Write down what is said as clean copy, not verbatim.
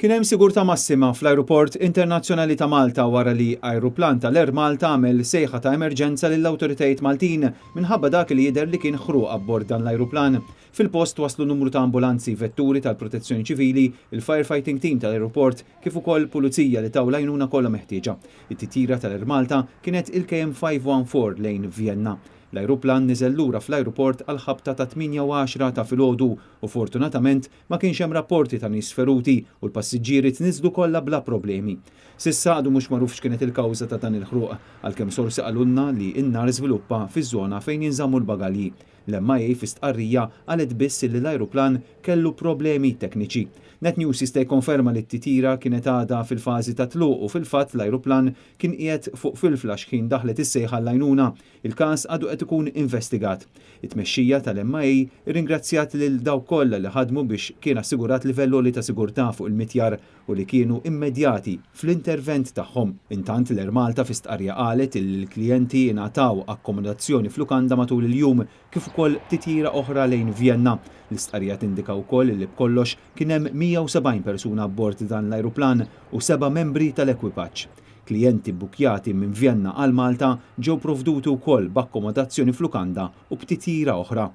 Kien hemm sigurtà massima fl-Ajruport Internazzjonali ta' Malta wara li ajruplan tal-Air Malta għamel sejħa ta' emerġenza lill-awtoritajiet Maltin minħabba dak li jidher li kien ħruq abbord dan l-ajruplan. Fil-post waslu numru ta' ambulanzi, vetturi tal-Protezzjoni Ċivili, il-firefighting team tal-ajruport kif ukoll pulizija li taw l-għajnuna kollha meħtieġa. It-titjira tal-Air Malta kienet il-KM 514 lejn Vjenna. L-ajruplan niżel lura fl-ajruport għall-ħabta ta' 8:10 ta' filgħodu u fortunatament ma kienx hemm rapporti ta' nies feruti u l-passiġġieri tniżżlu kollha bla problemi. S'issa għadu mhux magħruf x'kienet il-kawża ta' dan il-ħruq, għalkemm sorsi qalulna li n-nar żviluppa fiż-żona fejn jinżammu l-bagalji. L-MIA fi stqarrija qalet biss li l-ajruplan kellu problemi tekniċi. Net News jista' jikkonferma li t-titjira kienet għadha fil-fażi ta' tluq u fil-fatt l-ajruplan kien qiegħed fuq filfla x'ħin daħlet is-sejħa għall-għajnuna. Il-każ għadu qed ikun investigat. It-tmexxija tal-MIA rringrazzjat lil dawk kollha li ħadmu biex kien assigurat livell għoli ta' sigurtà fuq il-mitjar u li kienu immedjati fl-intervent tagħhom. Intant l-Air Malta fi stqarrija qalet illi l-klijenti ingħataw akkomodazzjoni f'lukanda matul il-jum kif ukoll titjira oħra lejn Vjenna. L-istqarrija tindika wkoll illi b'kollox kien hemm 170 persuna abbord dan l-ajruplan u seba' membri tal-ekwipaġġ. Klijenti bbukkjati minn Vjenna għal Malta ġew provduti wkoll b'akkomodazzjoni f'lukanda u b'titjira oħra.